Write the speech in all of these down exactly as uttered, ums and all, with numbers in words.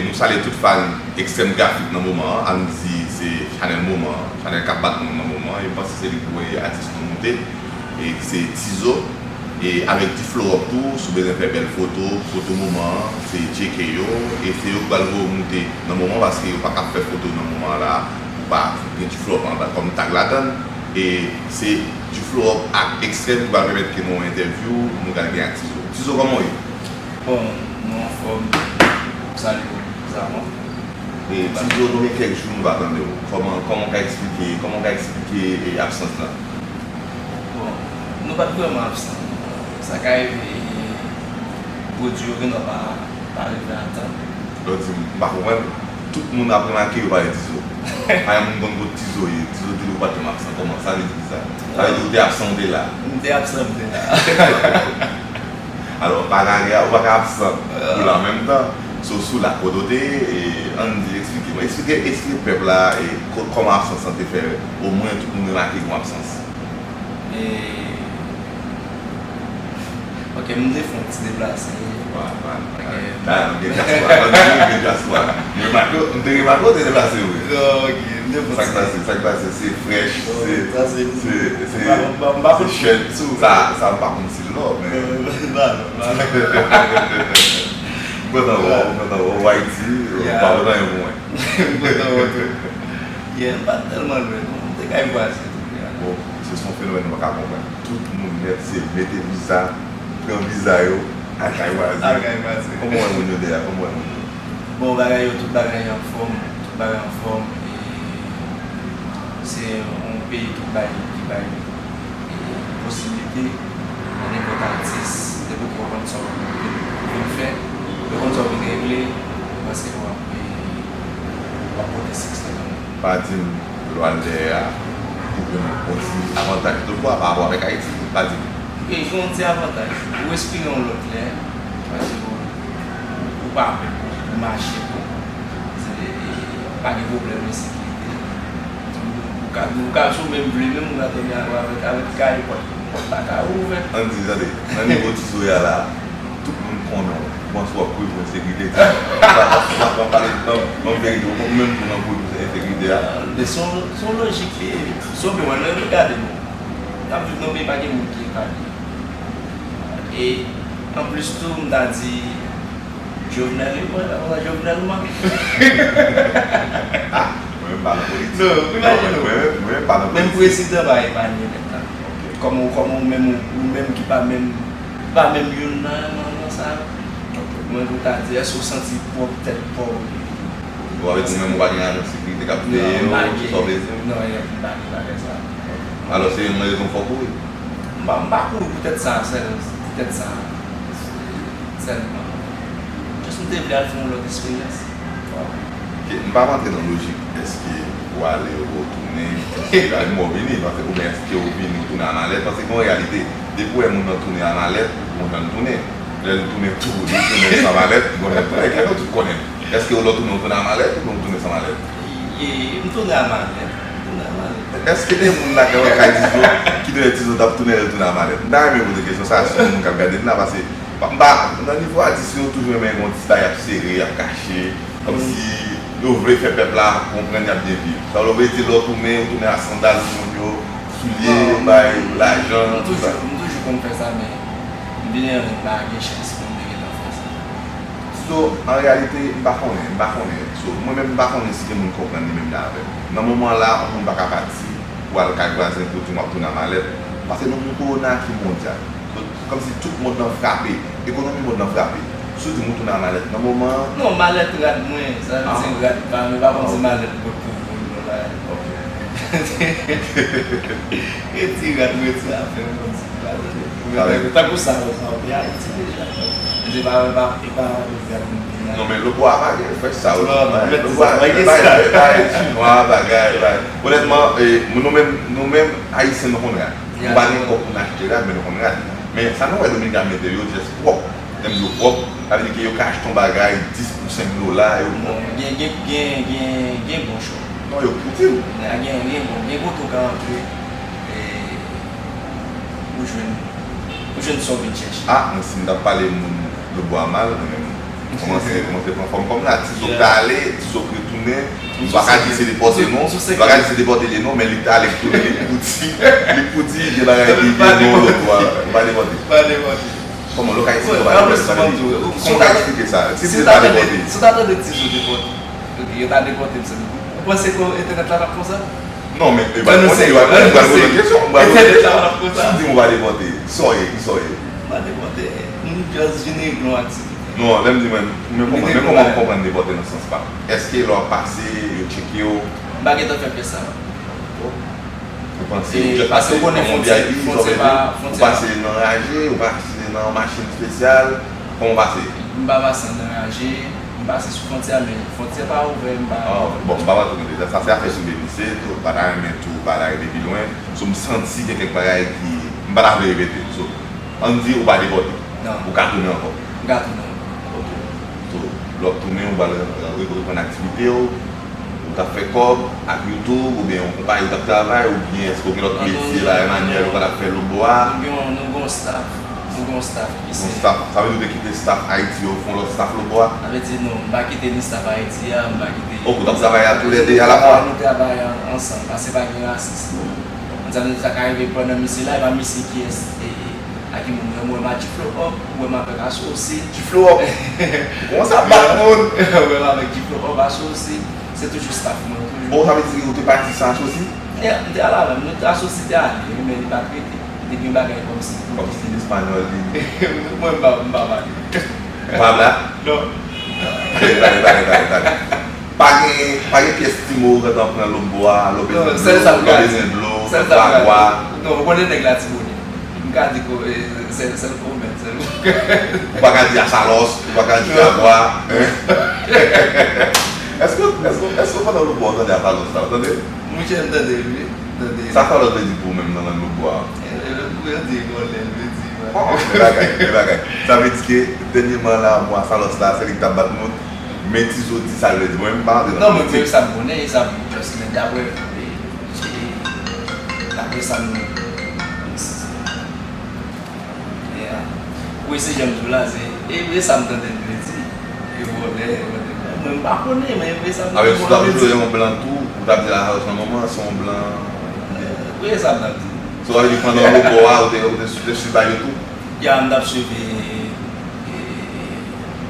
Nou salye tout fan Extrême Graphique nan moman an, ann di se chanèl moman an, chanèl k ap bat nou nan moman an, e m panse se li ki voye atis nou moute, e ki se Tizo, e avèk Duflorop tou, si w bezwen fè bèl foto, foto moman an, se J K yo, e se yo k pral voye w moute nan moman an, paske yo pa ka fè foto nan moman an la, pou pa gen Duflorop anba kòm tag ladan l, e se Duflorop ak Extrême ki pral pèmèt ke nou entèvyou, nou pral gen ak Tizo. Tizo, kòman w ye? Bon, nou anfòm, m salye w, Zamò. E, Tizo, nou gen kèk jou nou pa tande w. Kòman, kòman w ka eksplike, kòman w ka eksplike, e, absans lan? Bon, nou pa t vrèman absan. Sa ka rive, pwodui yo gendwa pa, pa rive a tan. Lè w di m, m pa konprann. Tout moun ap remake yo pale Tizo. Pa gen moun konn kot Tizo ye. Tizo di l ou pa t janm absan. Kòman? Sa vle di kisa? Sa vle di ou te absan, ou te la. M te absan, m te la. Alò, pa ka gen, ou pa ka absan. Ou la an menm tan. So, si w la, kote w te ye, e, ann di, eksplike mwen. Eksplike, eksplike pèp la, e, ko-, kòman absans lan te fè, omwen tout moun remake gen yon absans. E, ok, m te fè yon ti deplase. Wa, wa, wa. Ok. Dayè, nou gen dyaspora. Ann di nou gen dyaspora. M remake, m te remake w te deplase, wi. Non, ok, m te fè yon ti. Sa k pase, sa k pase, se frèch, se, se, se, se chèt. Sa, sa m pa konn si l lò, men. M kontan wè w, m kontan wè w. Ayiti, pa kontan yon pou mwen. M kontan wè w tou. Yeah, m pa t tèlman lwen, non. M te kay vwazen tou, yeah. Bon, se, se yon fenomèn nou pa ka konprann. Tout moun nèt se mete viza, pran viza yo, al kay vwazen. Al kay vwazen. Kòman w wè moun yo deyò a? Kòman w wè moun yo? Bon, bagay yo, tout bagay anfòm, tout bagay anfòm, e se yon peyi ki bay, ki bay posiblite pou nenpòt atis, depi w konn sa w vin, vin fè, w konn sa w vin regle, mwen panse w ap, w ap pote success nan men w. Pa di m, lè w al dèyè a, ou gen yon ti avantaj de pwa pa rapò avèk Ayiti, pa di m. Gen yon ti avantaj. Ou respire yon lòt lè, paske ou, ou pa pè pou, pou mache tou. Se, e, pa gen pwoblèm ensekirite. Ou ka, ou ka, si w menm vle, menm ou ka dòmi avèk, avèk kay, pòt, pòt lakay ou ouvè. Ann di, tande, nan nivo Tizo ye a la, tout moun konnen w. Ou panse w ap kouri pou ensekirite? Ou pa, ou pa, ou pa pale, ban m, ban m verite, ou konn menm tou nan kouri pou ensekirite a. Men se yon, se yon lojik li ye. Si w byen wè, lè nou gade nou, n ap viv nan yon peyi pa gen moun ki epanye. E, anplis tou, m ta di, Jovenel, wi, mwen, mwen, Jovenel, mwen. Ah, mwen menm pa nan politik. Non, imajine w. Mwen menm, mwen menm pa nan politik. Menm prezidan pa epanye nèt la. Ok. Kòman, kòman ou menm, ou, ou menm ki pa menm, pa menm youn nan, nan, nan sa yo. Ok. Mwen pou ta di, èske w santi pwòp tèt pa w? Bon, avèk ou menm, ou pa gen ajan sekirite k ap veye w, sa w vle di? Non, m pa gen, m pa gen bagay sa. Alò, se youn nan rezon fè w kouri? M pa, m pa kouri poutèt sa sèl, poutèt sa sèlman. Jis m te vle al fè yon lòt eksperyans. Ok, m p ap antre nan lojik èske ou ale ou retounen, èske ou vini, paske, oubyen èske ou vini ou tounen a malèt, paske gen yon reyalite, depi w wè moun nan tounen a malèt, ou konn jan l tounen. Lè l tounen tou, li tounen san malèt, li konn jan l tounen, kèk nou tout konnen. Èske ou lè w tounen, ou tounen a malèt, oubyen ou tounen san malèt? E, m tounen a malèt, m tounen a malèt. Èske gen moun lakay ou, kay Tizo, ki te wè Tizo t ap tounen, lè l tounen a malèt? M ta renmen poze kesyon sa a, si gen moun k ap gade m la, paske m pa, nan nivo atis yo, toujou renmen gen yon ti bagay y ap sere, y ap kache, kòmsi yo vle fè pèp la konprann y ap byen viv. Sa vle di lè w tounen, ou tounen a sandal pou moun yo, soulye, bay lajan, tout sa. M toujou, m toujou konn fè sa, men m vin renmen m pa gen chans pou m te gentan fè sa. So, an reyalite, m pa konnen, m pa konnen. So, mwen menm, m pa konnen si gen moun k konprann li menm jan avè m. Nan moman an la, yon moun pa ka pati pou al kay vwazen pou di m w ap tounen a malèt, paske nou nan yon kowona ki mondyal. Kòmsi tout mond lan frape, ekonomi mond lan frape. Si w di m ou tounen a malèt nan moman an. Non, malèt rad mwen, sa vle di rad pa m, e pa kòmsi malèt mwen pou moun nan la. Ok. Retire rad, retire afè m kòmsi pa tande. Tankou sa yo, sa yo te Ayiti deja. E se pa, e pa, e pa rad moun ki la. Non, men Lobwa pa gen frèch sa yo. Non, non, men Lobwa, se pa, e pa, e pa, e chinwa, bagay, bagay. Onètman, e, nou menm, nou menm, Ayisyen, nou konn rad. Nou pa gen kòb pou n achte rad, men nou konn rad. Men sa nou wè Dominiken ap mete yo, jès pwòp. Lè m di yo pwòp, sa vle di ke yo ka achte yon bagay dis pou senk dola, yo pwòp. Non, gen, gen, gen, gen, gen bon chòp. Non, yo itil. Gen, gen, gen bon, gen kote w ka antre, e, ou jwenn, ou jwenn sa w vin chèche. Ah, mwen si m t ap pale moun Lobwa mal, mwen menm, Kòmanse, kòmanse pran fòm kòm la. Tizo k t ale, Tizo k retounen. Nou pa ka di se depòte non. Nou pa ka di se depòte li non, men li t ale, li t tounen, li t pou di, li t pou di gen bagay ki gen non lòt bò a. Nou pa depòte. Pa depòte. Kòman, lè w ka eksplike, w pa depòte, sa vle di, kòman w ka eksplike sa? Si m te pa depòte. Si w ta tande Tizo depòte, ok, yo ta depòte m sèlman. Ou panse ke entènèt la t ap konsa? Non, men, e, ba, mwen, se, mwen, mwen, mwen, kesyon, mwen, entènèt la t ap konsa. Si w di m ou pa depòte, sa w ye, ki sa w ye? M pa depòte, m just vin regle yon aktivite. Non, lè m di mwen, men kòman, men kòman w konprann depòte nan sans pa m? Èske lè w ap pase, yo tcheke w? M pa gentan fè pyès sa. Ou panse, ou just pase kòm yon V I P, sa w vle di? Ou pase nan raje, ou pase nan machin espesyal, kòman w pase? M pa pase nan raje, m pase sou fwontyè a, men fwontyè pa ouvè, m pa. Ah, bon, m pa pral tounen deja. Sa se afè sou Belize, tou, m pa ta renmen tou bagay depi lwen. So, m santi gen kèk bagay ki, m pa ta vle repete. So, ann di ou pa depòte. Non. Ou ka tounen ankò. M ka tounen ankò. Ok. So, lè w ap tounen, ou pral re-, reprann aktivite w, ou t ap fè kòb ak YouTube, oubyen yon konpayi ou t ap travay, oubyen èske w gen lòt metye la, Emmanuel, ou pa t ap fè lòt bò a? Nou gen yon, nou gen yon staff. Nou gen yon staff ki se. Yon staff. Sa vle di ou te kite staff Ayiti yo, fè yon lòt staff lòt bò a? Sa vle di non, m pa kite ni staff Ayiti a, m pa kite. Ok, ou t ap travay a toulède a la fwa? Nou travay an-, ansanm, paske pa gen rasis. Ann di sa ka rive pandan misye la, e pa misye kiyès, e, e, a ki moun, ou wè m a G-Flow Up, ou wè m avèk Asosi. G-Flow Up? Ou kòmanse ap bat moun! Ou wè m avèk G-Flow Up, Asosi. Se toujou staff mwen, toujou. Bon, sa vle di ou te pati san Asosi? Yeah, m te al avè l. Nou, Asosi te ale, wi, men li pa t rete. Li te gen bagay kòmsi pou. Kòmsi espanyòl li. Mwen, m pa, m pa pale. Ou pa black? Non. Tande, tande, tande, tande, tande. Pa gen, pa gen pyès ti mo ou gentan pran lòt bò a, lè w bezwen dlo, lè w bezwen dlo, lè w bezwen dlo, lè w bezwen dlo. Non, ou konnen nèg la ti bonè. M ka di ko-, e, sèl, sèl kòmèt, sèl. Ou pa ka di asalòs, ou pa ka di avwa, hein? Èske, èske, èske pandan lòt bò w tande asalòs la, ou tande? Monchè, m tande l, wi. M tande l. Sa asalòs vle di pou ou menm nan lang lòt bò a? E, e, lòt bò yo di vòlè, l vle di, man. Oh, men bagay, men bagay. Sa vle di ke dènyèman la, mo asalòs la, se li ki t ap bat moun. Men Tizo di sa l vle di. Mwen menm, m pa antre nan politik. Non, men, men sa m konnen, e sa m just, men daprè, e, e, daprè sa m, Yeah. Wi, se jan m di w la, se, e, e sa m tande l vle di. E vòlè, e vòlè. Mwen, m pa konnen, men e sa m tande l vle di. Avèk si w t ap jwe yon blan tou, ou t ap di la, nan moman, se yon blan. Wi, e sa m t ap di. So, sa vle di pandan w lòt bò a, ou te, ou te, ou te swiv bagay yo tou? Ya, m t ap swiv, e, e,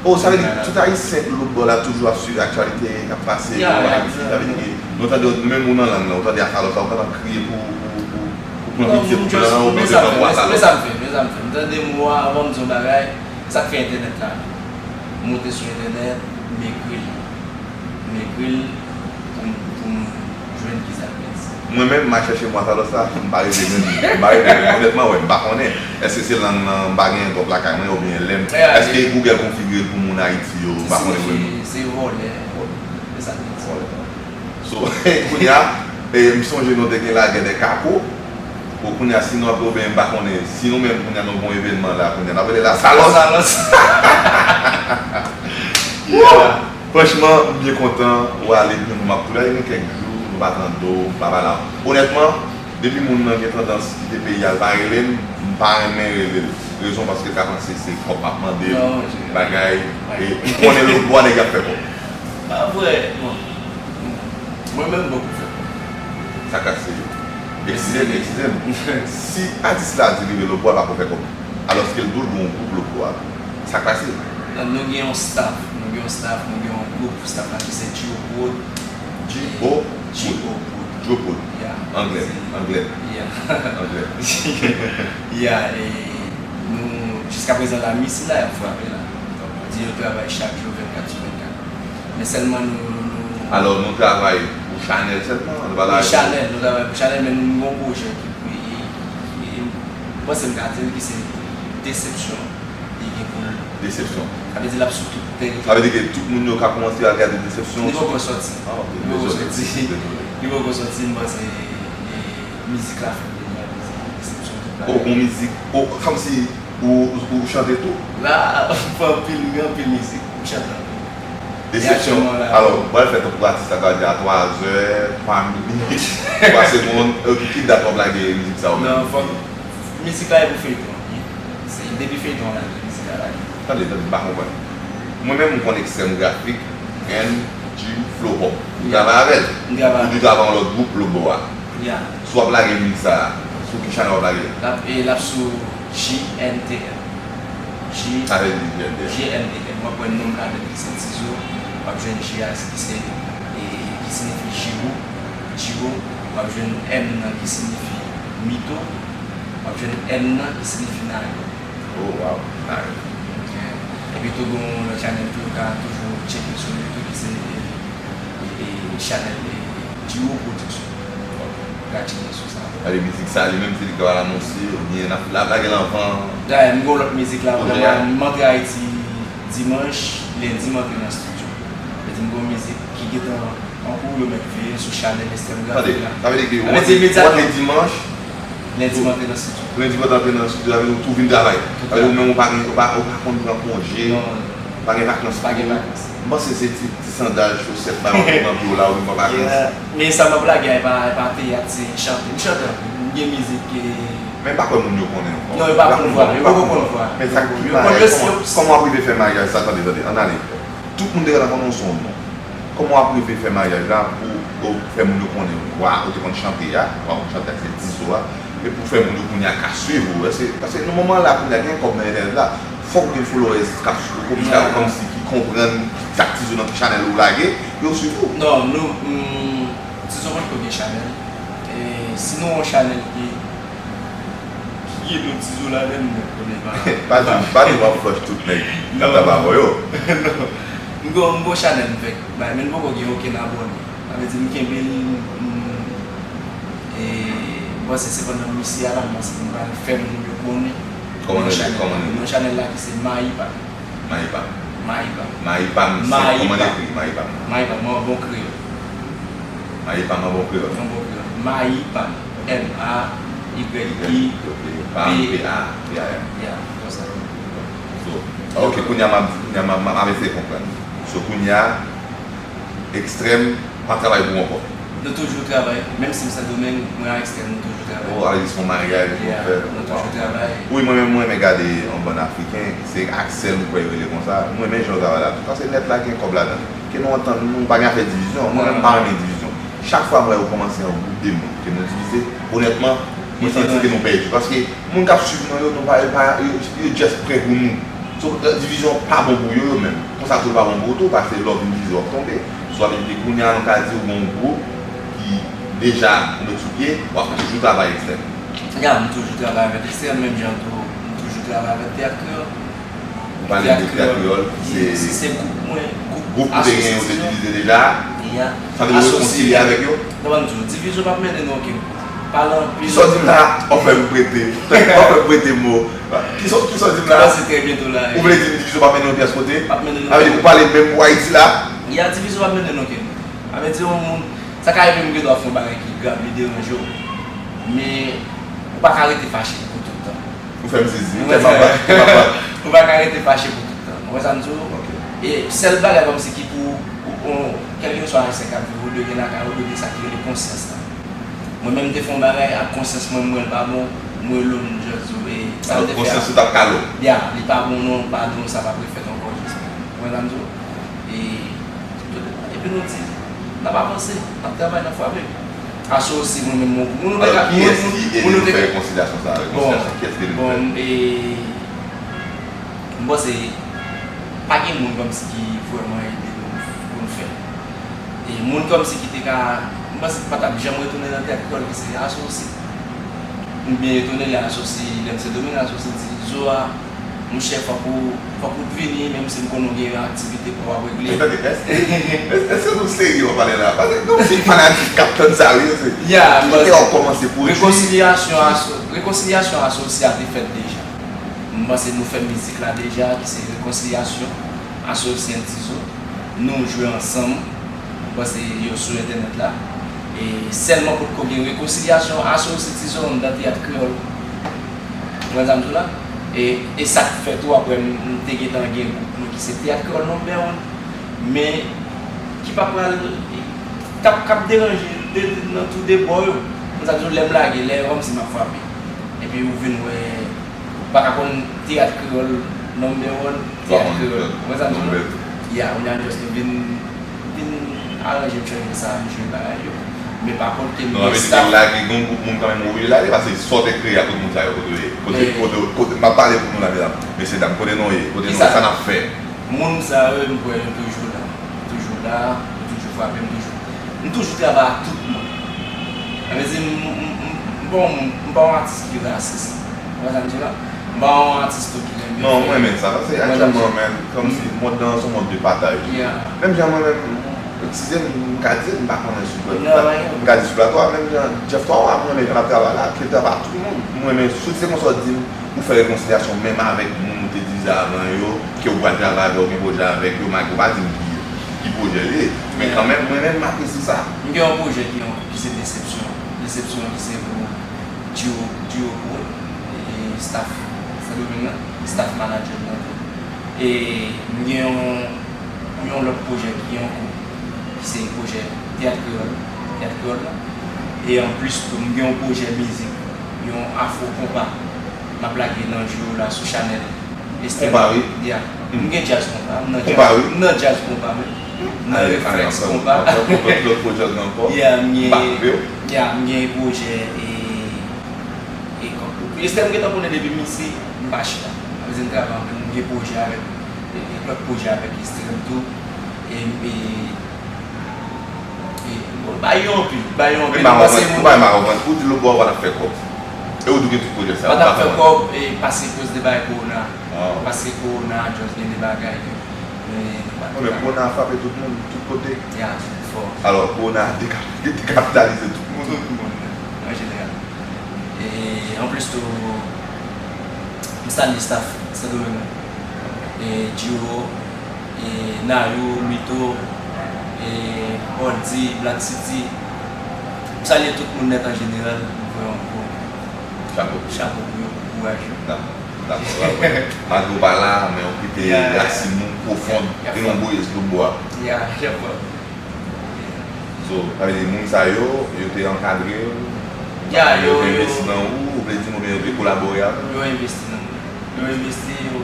Oh, sa vle di, tout Ayisyen lòt bò la toujou ap swiv aktyalite k ap pase an Ayiti. Sa vle di ke nou tande, menm ou nan lang nan, ou tande asalòs la, ou gentan kriye pou, pou, pou, pou pran pitye pou blan an, oubyen ou te pran pou asalòs. Men sa m fè, men sa m fè. M tande mo a, anvan m di yon bagay, sa k fè entènèt la. M monte sou entènèt, m ekri l. M ekri l pou m, pou m jwenn kisa l vle di. Mwen menm, m al chèche mo asalòs la, m pa rive jwenn li. M pa rive jwenn li. Onètman, wè, m pa konnen. Èske se lang nan, m pa gen twòp lakay mwen, oubyen lè m, èske Google konfigire l pou moun Ayiti yo, m pa konnen vre non. Se vòlè. Se sa l vle di. Vòlè. So, kounye a, e, m sonje nou te gen lagè dè kako. Bon, kounye a, si nou ap oubyen m pa konnen, si nou menm kounye a nou gon evènman la, kounye a n ap rele l asalòs. Asalòs. Yeah. Franchman, m byen kontan w ale, men m ap tou la, gen kèk jou nou pa tande w, m pa pale a w. Onètman, depi moun nan gen tandans kite peyi a, l pa rele m, m pa renmen rele l. Rezon paske l ka panse se kòb m ap mande l, bagay, e m konnen lòt bò a nèg ap fè kòb. Pa vre, non. Mwen menm, m poko fè kòb. Sa k pase? Eskize m, eskize m. Si atis la di li rele w pou al pa pou fè kòb, alòske l di w l gen yon gwoup lòt bò a, sa k pase? Non, nou gen yon staff, nou gen yon staff, nou gen yon gwoup, staff la ki se G O Prod. G O Prod. G O Prod. G O Prod. Yeah. Anglè, anglè. Yeah. Anglè. Yeah, e nou, jiskaprezan la, misil la, y ap frape la. Donk, di yo travay chak jou, vennkat sou vennkat. Men sèlman nou, nou, nou. Alò, nou travay pou Chanèl sèlman? Nou pa travay pou Chanèl, nou travay pou Chanèl, men nou, nou gen yon pwojè ki, ki, ki, m panse m ka di l ki se Desepsyon. Li gen pou l. Desepsyon. Sa vle di l ap sou tout tèritwa. Sa vle di ke tout moun yo ka kòmanse al gade Desepsyon? Li poko sòti. Ah, ok. Li poko sòti. Dezole. Li poko sòti, m panse, e, mizik la fèt deja, Desepsyon tout bagay. Oh, gon mizik. Oh, kòmsi Ou, ou chante tou? La, m fè anpil, m gen anpil mizik, m chante anpil. Desepsyon. Alò, ou pral fè tankou atis la ka di a twa zè, twa minit, twa segonn. Ok, ki dat w ap lage mizik sa ou menm? Non, fòk, mizik la e pou feyton an. Se depi feyton an lage, mizik la lage. Tande, tande, m pa konprann. Mwen menm, m konn Extrême Graphique, N G Flow Hop. M travay avè l. M travay avè l. Ou travay yon lòt gwoup lòt bò a. Si w ap lage mizik sa a, sou ki chanèl w ap lage l? L ap, e, l ap sou G N T M. G, Sa vle di G N T M. G N T M. W ap wè non m ladan ki se Tizo. W ap jwenn G a ki se, e, ki siyifi Giro. Giro. W ap jwenn M nan ki siyifi Mito. W ap jwenn N nan ki siyifi Nayo. Oh, wow. Nice. Epi tou gen yon lòt chanèl tou, ou ka toujou tcheke sou li tou, ki se, e, e, e, chanèl, e, Duo Production. Ou ka tcheke sou sa. Gade mizik sa, li menm se li k ap anonse, oubyen l ap, l ap lage l anvan Dayè, m gen yon lòt mizik la, pwojè a? Vrèman, m antre Ayiti dimanch, lendi m antre nan estidyo. Sa vle di m gen yon mizik ki gentan an kou, yo mèt veye l sou chanèl Extrême Graphique la. Tande, sa vle di ke ou antre dimanch, lendi m antre nan estidyo. Lendi w antre nan estidyo, sa vle di ou tou vin travay. Sa vle di ou menm ou pa gen, ou pa, ou pa konn pran konje, ou pa gen vakans. Pa gen vakans. M panse se ti, ti sandal, chosèt, balon ki nan pye w la, ou vin pran vakans. Yeah. Men sa m ap lage a, e pa, e pa teyat, se chante. M chante anpil. M gen mizik ke Men m pa kwè moun yo konnen ankò. Non, yo pa konn vwa, yo poko konn vwa. Men sa k pi malè, kòman, kòman w ap rive fè maryaj sa? Tande, tande, ann ale. Tout moun te gentan konnen w se yon non. Kòman w ap rive fè maryaj la pou ou fè moun yo konnen vwa ou te konn chante a, vwa ou konn chante a, se Tizo a, e pou fè moun yo kounye a ka swiv ou? Èske, paske nan moman la, kounye a gen kòb nan entènèt la, fòk ou gen followers k ap swiv ou, kòm si, kòm si ki konprann sa k Tizo nan ki chanèl ou lage, yo swiv ou. Non, nou, mm, Tizo poko gen chanèl. E, si nou yon chanèl ki Ki gen non Tizo ladan l, mwen konnen pa. Pa di, pa di w ap flush tout nèg k ap travay avè w yo. Non. M gon, m gon chanèl m fèk bay, men l poko gen okenn abòne. Sa vle di m kenbe l, m, e, m panse se pandan misye a la, m panse m pral fè moun yo konnen. Kòman l rele? Kòman l rele? Non chanèl la ki se Mayi Pa. Mayi Pa. Mayi Pa. Mayi Pa, m, se kòman l ekri? Mayi Pa. Mayi Pa, m an bon kreyòl. Mayi Pa m an bon kreyòl. An bon kreyòl. Mayi Pa m. M A Y I P A M. P A M, P A M. Ya, konsa. So, ok, kounye a m ap, kounye a m ap, m ap eseye konprann. So, kounye a, Extrême pa travay pou ou ankò? Nou toujou travay, menm si m Sendomeng, mwen ak Extrême, nou toujou travay. Oh, sa vle di se yon maryaj nou fè. Ya, nou toujou travay. Wi, mwen menm, mwen renmen gade yon bann Afriken, se Axel, m kwè yo rele konsa. Mwen renmen jan yo travay la tou, paske nèt la gen kòb ladan l. Ke nou antann nou, nou pa gen afè divizyon. Mwen menm, m pa renmen divizyon. Chak fwa m wè yo kòmanse yon gwoup de moun, ke nou divize, onètman, mwen santi ke nou pèdi. Paske moun k ap swiv nou yo, nou pa, yo pa, yo, yo just prè pou nou. So, divizyon pa bon pou yo, yo menm. Konsa tou, l pa bon pou ou tou, paske lè w vin divize, w ap tonbe. So, sa vle di ke kounye a, nou ka di ou gen yon gwoup ki deja ou met sou pye, w ap toujou travay Extrême. Ya, m toujou travay avèk Extrême, menm jan tou, m toujou travay avèk Teyat Kreyòl. Ou pale de Teyat Kreyòl, ki se gwoup mwen, gwoup ou te genyen, ou te divize deja. Sa vle di ou rekonsilye avèk yo? Nan ban m di w, divizyon p ap mennen nou okenn kote. Pale anpil. Kisa w di m la? W ap fè m prete. W ap fè m prete mo. Kisa, kisa w di m la? Ou vle di m divizyon p ap mennen nou pyès kote? P ap mennen nou. Sa vle di ou pale menm pou Ayiti la? Ya, divizyon p ap mennen nou okenn kote. Sa vle di yon moun, sa ka rive m gen dwa fè yon bagay ki grav, li deranje w. Men, ou pa ka rete fache pou tout tan. Ou fè m sezi, ou fè m ap bat, ou fè m ap bat. Ou pa ka rete fache pou tout tan. Ou wè sa m di w? Ok. E sèl bagay kòmsi ki pou, ou, ou, kèlkeswa Ayisyen k ap viv, ou dwe gen lakay ou, ou dwe gen sa ki rele konsyans la. Mwen menm, m te fè yon bagay ak konsyans mwen, m wè l pa bon, m rele w, m just di w, e, sa m te fè a. Konsyans ou t ap kale w? Ya, li pa bon non, padon, sa p ap refèt ankò, jis. Ou wè sa m di w? E, Epi nou di, n ap avanse, n ap travay, n ap frape. Aswè osi, mwen menm, mwen, moun nou te ka, moun, moun, moun nou te ka. Alò, kiyès ki ede nou fè rekonsilyasyon sa a? Rekonsilyasyon, kiyès ki ede nou fè? Bon, e, m panse, pa gen moun kòmsi ki vrèman ede nou pou nou fè. E moun kòmsi ki te ka, m panse ki pa t ap janm retounen nan teyat kreyòl ki se Aswè osi. M byen etone lè Aswè osi, lè m Sendomeng, Aswè osi di, Zo a, Monchè, fòk ou, fòk ou t vini, menm si m konnen w gen yon aktivite pa w ap regle. Men tande, èske, èske, èske nou serye w ap pale la? Paske gen yon seri fanatik k ap tann sa, wi, se. Ya, kite w ap kòmanse pwodui. Rekonsilyasyon Aswè, rekonsilyasyon Aswè osi a te fèt deja. M panse nou fè mizik la deja, ki se rekonsilyasyon Aswè osi and Tizo. Nou jwe ansanm. M panse yo sou entènèt la. E sèlman potko gen rekonsilyasyon Aswè osi Tizo anndan teyat kreyòl. Ou konprann sa m di w la? E, e sa k fè tou, apre m, m te gentan gen gwoup nou ki se Teyat Kreyòl Number One. Men, ki pa pral, k ap, k ap deranje de, nan tou de bò yo. Konn sa m di w, lè m lage, lè kòmsi m ap frape. Epi ou vin wè, ou pa ka konn teyat kreyòl Number one, Teyat Kreyòl. Ou konprann sa m di w la? Ya, kounye a just nou vin, vin aranje m chanje sa, m jwe bagay yo. Men pa kont ke m gen staff. Non, sa vle di ke la gen yon gwoup moun kanmenm ou vle lage, paske sa w te kreye ak tout moun sa yo, kote yo ye? Kote, kote, kote, m ap pale pou nou la, medam, mesye dam, kote nou ye? Kote nou ye? Sa n ap fè? Moun sa yo, m kwè yo toujou la. Toujou la, yo toujou frape m, toujou. M toujou travay ak tout moun. Sa vle di, m, m, m, m pa yon moun, m pa yon atis ki rasis. Ou konprann sa m di w la? M pa yon atis tou ki renmen fè. Non, mwen renmen sa, paske aktyèlman, men, kòmsi mond lan se yon mond de pataj. Menm jan mwen menm, eskize m, m ka di, m pa konnen sou plato, m ka di sou plato a, menm jan Jeff Twawa, mwen renmen jan l ap travay la, ke l travay ak tout moun. Mwen renmen, si se konsa w di m, ou fè rekonsilyasyon menm avèk moun ou te divize avan yo, ke ou pral travay avè yo, ou gen pwojè avèk yo, malgre ou pa di m ki, ki pwojè l ye. Men kanmenm, mwen menm, m apresye sa. M gen yon pwojè ki, ki se Desepsyon. Desepsyon ki se pou Duo, Duo Pro, e staff Sendomeng nan, staff manager nan tou. E m gen yon, yon lòt pwojè ki an kou, ki se pwojè Teyat Kreyòl, Teyat Kreyòl la. E anplis tou, m gen yon pwojè mizik, yon afro konpa. M ap lage nan jou yo la sou chanèl Esther. Konpa, wi. Ya. M gen djaz konpa, m nan djaz, m nan djaz konpa menm. M nan reflèks konpa. Lòt pwojè ankò? Ya, m gen, ya, m gen pwojè e, e, Esther m gentan konnen depi m isi, m pa chita. Sa vle di m travay anpil, m gen pwojè avèk, e, e, lòt pwojè avèk Esther tou. E, e, E, bon, bay yo anpil, bay yo anpil. Ou pa konprann, ou pa konprann. Ou di lòt bò a ou pa t ap fè kòb. E ou di w gen tout pwojè sa yo, ou pa konprann. Pa t ap fè kòb, e, paske koz de bagay kowona. Paske kowona, just gen de bagay ke, e, nou pa t ka. Non, men kowona a frape tout moun, tout kote. Ya, fò. Alò, kowona a deka-, dekapitalize tout moun. Tout moun, an jeneral. E, anplis tou, m salye staff Sendomeng lan. E, Djiro, e, Nayou, Mito, e, Ordi, Black City. M salye tout moun nèt an jeneral, m voye yon gwo chapo, chapo pou yo, pou kouraj yo. Dakò, dakò, dakò. Malgre w pa la, men w kite rasin ou pwofon, e non boye sou bò a. Ya, chapo. So, sa vle di moun sa yo, yo te ankadre w, yo te envesti nan ou, ou vle di m, oubyen yo te kolabore avè w? Yo envesti nan mwen. Yo envesti, yo,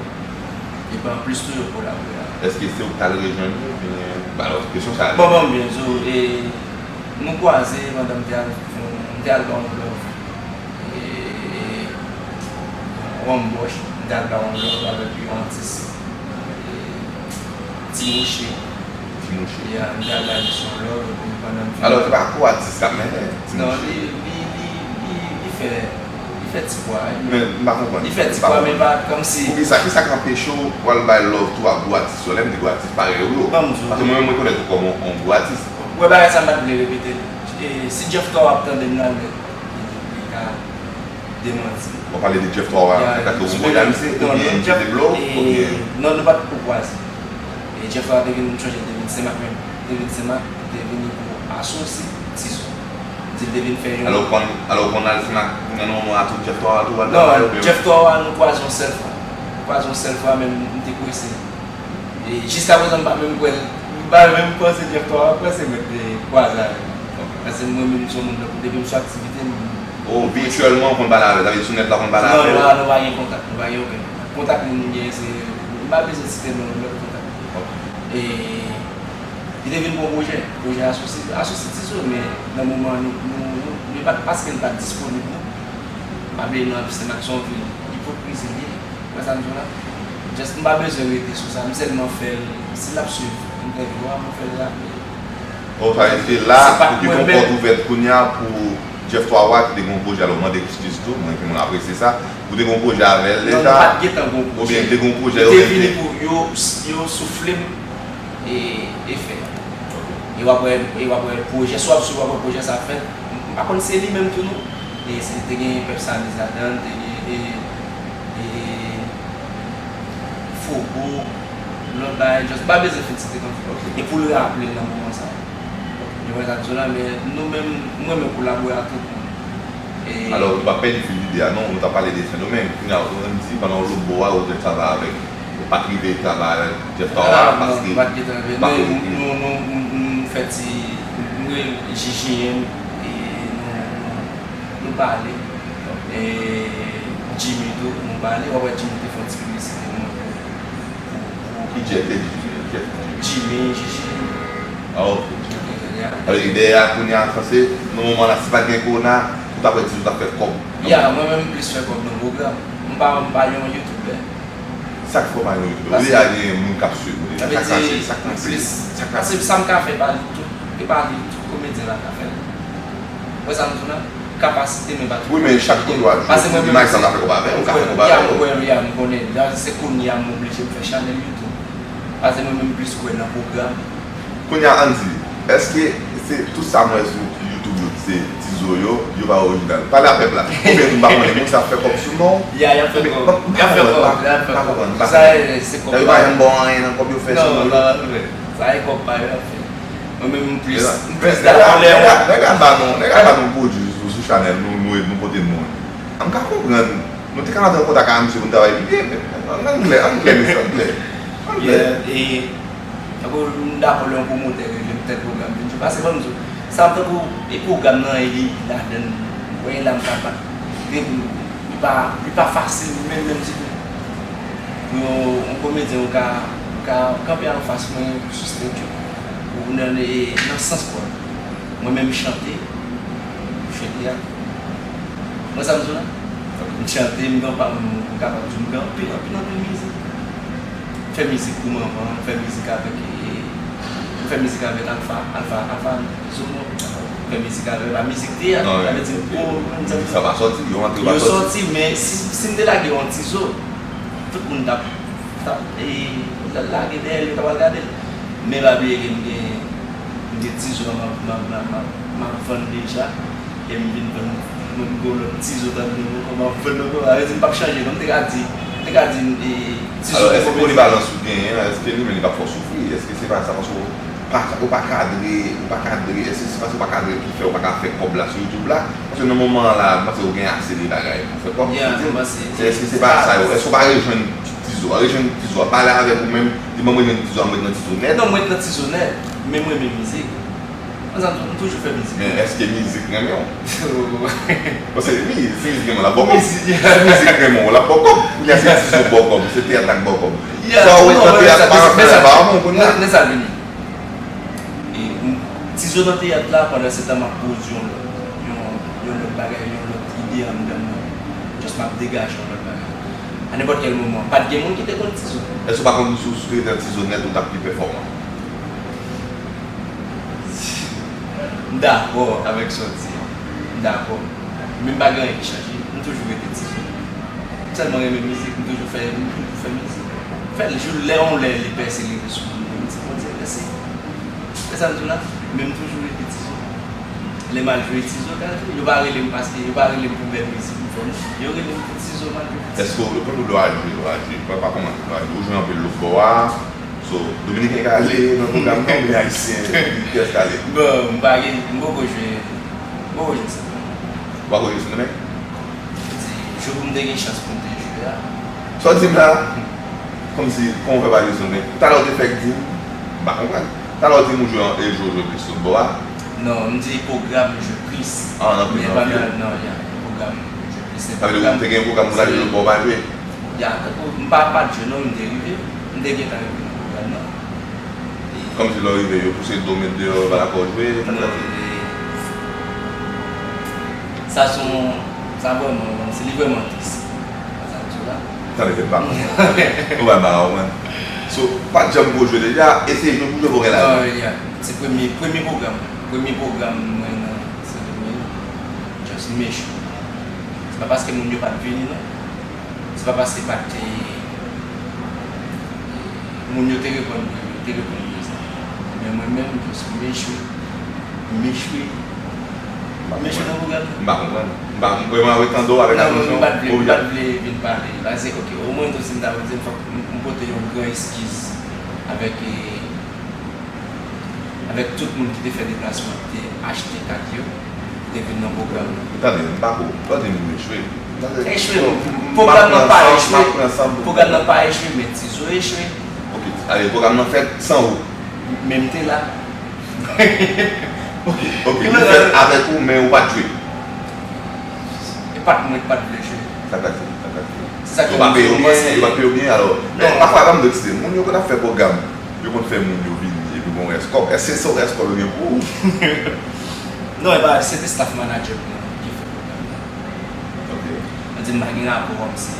epi anplis tou, yo kolabore avè m. Èske se ou ki t al rejwenn yo, oubyen, ba lòt kesyon sa? Bon, bon, byen, so, e, nou kwaze pandan m te al, m te al ba yon love. E, Wambòch, m t al ba yon love avèk yon atis, e, Ti Mouche. Ti Mouche. Ya, m t al ba misye yon love, epi pandan m fin. Alò, se pa gwo atis k ap mennen, Ti Mouche? Non, li, li, li, li, li fè, li fè ti pwa, wi. Men, m pa konprann. Li fè ti pwa, men pa kòmsi. Poukisa, kisa k anpeche w pou al bay love tou ak gwo atis yo? Lè m di gwo atis, parèy ou yo. Ban m di w. Paske mwen menm, m rekonèt ou kòm yon, yon gwo atis. Wè bagay sa, m pa t vle repete l. E, si Jeff Twawa ap tande m la, men, li ka demanti. W ap pale de Jeff Twawa, nan kad ke w konprann a misye, oubyen misye te blow, oubyen? Non, nou pa t ko kwaze. E Jeff Twawa te vin, m sonje l te vin Senmak menm. Te vin Senmak, te vini pou asosi Tizo. Di l te vin fè yon. Alò, w konn, alò, w konn al Senmak, nan moman a tou, Jeff Twawa tou, w al travay, oubyen? Non, Jeff Twawa, nou kwaze yon sèl fwa. Nou kwaze yon sèl fwa, men m te prese. E jiskaprezan, m pa menm kwè l. M pa menm panse Jeff Twawa, m panse mèt te kwaze avè l. Paske mwen menm, m se yon moun, depi m sou aktivite, m. O, vityèlman, ou konn pale avè l? Sa vle di sou nèt la, ou konn pale avè l? Non, nou pa, nou pa gen kontak, nou pa gen okenn kontak. Kontak moun m gen, se, m pa bezwen site non lòt kontak. E li te vin pou yon pwojè, pwojè asosi, asosi Tizo, men nan moman an, nou, nou, nou, nou pa t, paske l pa t disponib, non. M pa vle non, se Makson vin ipokriz li ye. Wè sa m di w la? Just m pa bezwen rete sou sa, m sèlman fè l, si l ap swiv entèvyou a, m fè l raple. Bon, sa vle di la, ou kite yon pòt ouvèt kounye a pou Jeff Twawa ki te gen yon pwojè, alò, mande eskiz tou, mwen, mwen apresye sa. Ou te gen yon pwojè avè l deja? Non, nou pa t gentan gen yon pwojè. Oubyen te gen yon pwojè yo mete? Yo te vini pou yo, yo soufle m e, e fè. E w ap wè, e w ap wè pwojè, si w ap swiv, w ap wè pwojè sa fèt. M pa konn se li menm tou non. E se te gen Pèp Samiz ladan l, te gen, e, e, Fobo, lòt bagay, just pa bezwen fin site konsa. E pou l raple l nan moman sa. Yo wè sa di la, men nou menm, m renmen kolabore ak tout moun. E alò, nou pa pèdi fil lide a, non, nou t ap pale de Sendomeng. Kounye a, ou menm di, pandan w lòtbò a, ou te travay avèk, ou pa t rive travay avèk Jeff Twawa, paske nou pa t gentan rive, men nou, nou, nou, nou, nou fè ti, nou rele J J M, e nou, nou, nou pale. E Jimmy tou, nou pale, w ap wè Jimmy te fè yon ti piblisite pou mwen. Ki Jeff te di? Jeff. Jimmy, Jiji. Ah, ok. Alò, dèyè a, kounye a, sa se, nan moman la, si pa t gen kowona, ou ta wè Tizou t ap fè kòb. Ya, mwen menm, m plis fè kòb nan pwogram. M pa, m pa yon youtubè. Sa k fè w pa yon youtubè? Ou deja gen moun k ap swiv ou deja. Sa k pase? Sa k pase? Sa k pase? Paske sa m ka fè, pa li tout, e pa li tout komedyen la ka fè l. Wè sa m di w la? Kapasite mwen pa tou. Wi, men chak kote w al jwe, Mike sa ka fè kòb avè w, ou ka fè kòb avè l. Ya, m konnen. La, se kounye a m oblije m fè chanèl YouTube. Paske mwen menm plis kwè nan pwogram. Kounye a, ann di, èske se tout sa m wè sou YouTube yo, se Tizo yo, yo pa orijinal? Pale a pèp la. Konbyen moun pa konnen moun sa ap fè kòb sou non? Ya, y ap fè kòb. Y ap fè kòb, y ap fè kòb. Sa, e, se kòb pa yo. Yo pa janm ba w anyen nan kòb yo fè sou non yo? Non, non, sa e kòb pa yo y ap fè. Mwen menm m plis, m plis dakò lè. Nèg la ba nou, nèg la ba nou pwodui sou, sou chanèl nou, nou, nou pote nou. M ka konprann, nou te ka rantre an kontak ak misye pou n travay pi byen, men ann, ann klè, ann klè, mesye, ann klè. Ann klè. Yeah, e, tankou m dakò lè yon pwomotè rele m tèl pwogram vin jwe, paske ban m di w, sa tankou, e pwogram nan, e li ladan l, mwen la m ka bat, li, li pa, li pa fasil menm, menm ditou. Pou yon, yon komedyen, ou ka, ou ka kanpe anfas mwen sou stage, ou nan, nan sans pa w. Mwen menm chante, m fè teyat. Mwen sa m di w la? M chante, m gen pa m, m kapab di w m gen anpil, anpil, anpil mizik. M fè mizik pou manman, m fè mizik avèk, e, m fè mizik avèk Alpha, Alpha, Alpha Zomo. M fè mizik avèk la mizik teyat, sa vle di m gwo, m di sa pa sòti, yo antre yo pa sòti. Yo sòti, men si, si m te lage yon Tizo, tout moun t ap, t ap, e, lage dèyè l, yo t ap al gade l. Men pa bliye ke m gen, m gen Tizo a m ap, m ap, m ap, m ap, m ap vann deja. E m vin vann, mwen m gen yon lòt Tizo tande m ankò, m ap vann ankò. Sa vle di m p ap chanje non, m te ka di, m te ka di, e, Tizo. Alò, èske polivalans ou genyen an, èske li menm li p ap fè w soufri? Èske se pa sa paske w pa, ou pa kadre, ou pa kadre, èske se paske ou pa kadre ki fè ou pa ka fè kòb la sou YouTube la? Paske nan moman an la, m panse ou gen ase de bagay pou fè kòb. Yeah, m panse. Se, èske se pa sa yo? Èske ou pa rejwenn Tizo a? Rejwenn Tizo a, pale avèk ou menm, di mwen m rejwenn Tizo a, m ret nan Tizo nèt. Non, m ret nan Tizo nèt, men m renmen mizik. Mwen sa m toujou fè mizik. Men èske mizik renmen w? Paske wi, si mizik renmen w, l ap ba w kòb. Si mizik renmen w, l ap ba w kòb. Kounye a se Tizo ba w kòb, se teyat la k ba w kòb. Sa w ret nan teyat pa fè la ba w kounye a. Men sa vini. E, m, Tizo nan teyat la, pandan se tan m ap pwodui yon lòt, yon, yon lòt bagay, yon lòt ide anndan mwen. Just m ap degaje yon lòt bagay. A nenpòt kèl moman, pa t gen moun ki te konn Tizo. Èske w pa konn si w te nan Tizo nèt ou t ap pi pèfòman? M dakò avèk sa w di an. M dakò. Men m pa gen anyen ki chanje. M toujou rete Tizo. M sèlman renmen mizik, m toujou fè, m toujou fè mizik. Fè l jou lè yon lè li pèse, li rive sou moun, m di Bondye mèsi. Se sa m di w la, men m toujou rete Tizo. Lè m al jwe Tizo, gade, yo pa rele m paske, yo pa rele m pou bèl mizik m fè non. Yo rele m pou Tizo m al jwe pou Tizo. Èske w, lè w al jwe, lè w al jwe, pa, pa kòman, lè w al jwe, ou jwe anpil lòt bò a, so, Dominiken ka ale nan pwogram nan, oubyen Ayisyen, ki, kiyès ka ale? Bon, m pa gen, m poko jwe, m poko jwe Sendomeng. Ou pako jwe Sendomeng? Di, jou pou m te gen chans pou m te jwe a. Sa w di m la, kòmsi, kòman w fè pa jwe Sendomeng? Talè w te fèk di m, m pa konprann. Talè w di m ou jwe an, e jwe, jwe plis sou bò a. Non, m di pwogram jwe plis. Ah, nan plis, men nan pa plis. Nan, non, ya, pwogram jwe plis. Sa vle di ou te gen pwogram pou l al jwe, bò w pa jwe? Ya, tankou, m pa, pa t jwe non, m te rive. M te gentan rive nan pwogram nan. Kòmsi lè w rive, yo pouse do w met deyò, yo pa dakò w jwe, sa k pase? Sa se yon, sa vrèman, se li vrèman tris. Sa m di w la. Tande, fè m pa konprann. Ou pa ba w konprann. So, pa t janm ko jwe deja, eseye jwe pou jwe pou gen lajan. Non, ya. Se premye, premye pwogram. Premye pwogram mwen nan Sendomeng, just m echwe. Se pa paske moun yo pa t vini, non. Se pa paske pa t, moun yo te reponn mwen, yo te reponn mwen sa. Men mwen menm, just m echwe. M echwe. M echwe nan pwogram nan. M pa konprann. M pa, mwen, mwen ap tande w avèk atansyon. Non, mwen, m pa t vle, m pa t vle vin pale. Paske, ok, omwen tou si m ta vin di, fòk m, m pote yon gran eskiz avèk, e, avèk tout moun ki te fè deplasman, ki te achte kat yo, ki te vin nan pwogram nan. Tande, m pa ko, tande m echwe. Echwe, pwogram nan pa echwe. Pwogram nan pa echwe, men Tizo echwe. Ok, ale, pwogram nan fèt san ou. Men m te la. Ok, ok, li fèt avèk ou, men ou pa t jwe. E pa t mwen ki pa t vle jwe. Sa k pase? Sa k pase? Yo pa peye w byen, yo pa peye w byen, alò. Men pafwa, ban m de ti moun yo konn ap fè pwogram, yo konn fè moun yo vini, epi gon rès kòb. Èske se yon rès kòb yo gen pou ou? Non, e pa, se te staff manager mwen ki fè pwogram nan. Ok. Mwen di m pa gen rapò kòmsi.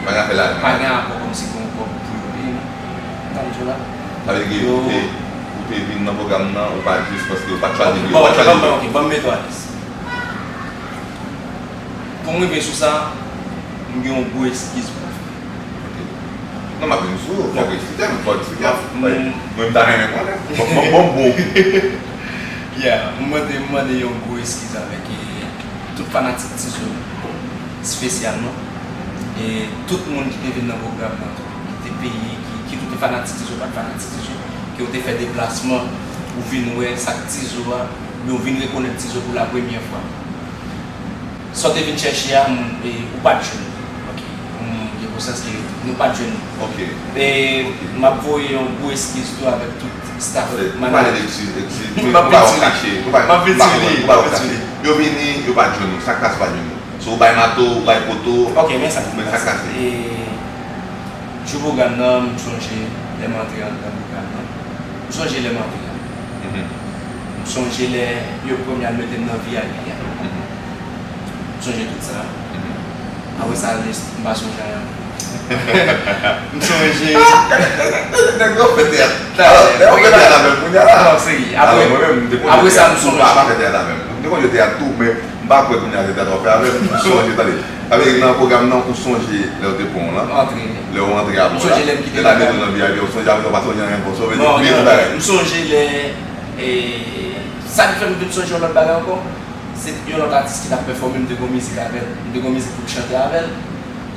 Pa gen afè lajan. Pa gen rapò kòmsi gon kòb pou yo peye, non. Sa m di w la. Sa vle di ke ou te, ou te vin nan pwogram nan, ou pa jis paske ou pa t chwazi vle, ou pa t chwazi vle. Ok, ban m mete w alèz. Pou m rive sou sa, m gen yon gwo eskiz pou m fè. Ok. Non, m ap vin sou ou, fòk eksplike m, fòk eksplike m. Mwen, m ta renmen konnen. Bon, bon, bon, bon. Yeah, m mande, m mande yon gwo eskiz avèk, e, tout fanatik Tizo, espesyalman. E tout moun ki te vin nan pwogram nan tou, ki te peye, ki, ki tou te fanatik Tizo, pa t fanatik Tizo, ke w te fè deplasman, ou vin wè sa k Tizo a, oubyen w vin rekonèt Tizo pou la premyè fwa. Sa w te vin chèche a, m, e, ou pa t jwenn li. Ok. M gen konsyans ke nou pa t jwenn li. Ok. E m ap voye yon gwo eskiz tou avèk tout staff manager. M ap vin sou li. M ap vin sou li. M ap vin sou li. Yo vini, yo pa t jwenn nou. Sa k pase pa jwenn nou? So, ou bay mato, ou bay poto, men sa k pase. Ok, men sa k pase. E, jou pwogram nan, m sonje lè m antre anndan pwogram nan. M sonje lè m antre a. M sonje lè yo premye al mete m nan V I P a. M sonje tout sa. Apre sa, m pa sonje anyen ankò. M sonje. Nèg yo fè teyat. Alò, lè yo fè teyat avè m kounye a la. Non, seri. Apre, apre sa, m sonje. M pa fè teyat avè m. M te konn jwe teyat tou, men m pa kwè kounye a se teyat w ap fè avè m. M sonje, tande. Sa vle di nan pwogram nan, ou sonje lè yo te pran w lan? Antre. Lè w antre apre la. M sonje lè m kite pwogram nan. Lè la mete w nan V I P, ou sonje apre sa, ou pa sonje anyen ankò. Sa vle di, bliye tout bagay. M sonje lè, e, sa ki fè m vin sonje yon lòt bagay ankò, se yon lòt atis ki t ap pèfòme, m te gon mizik avè l. M te gon mizik pou m chante avè l.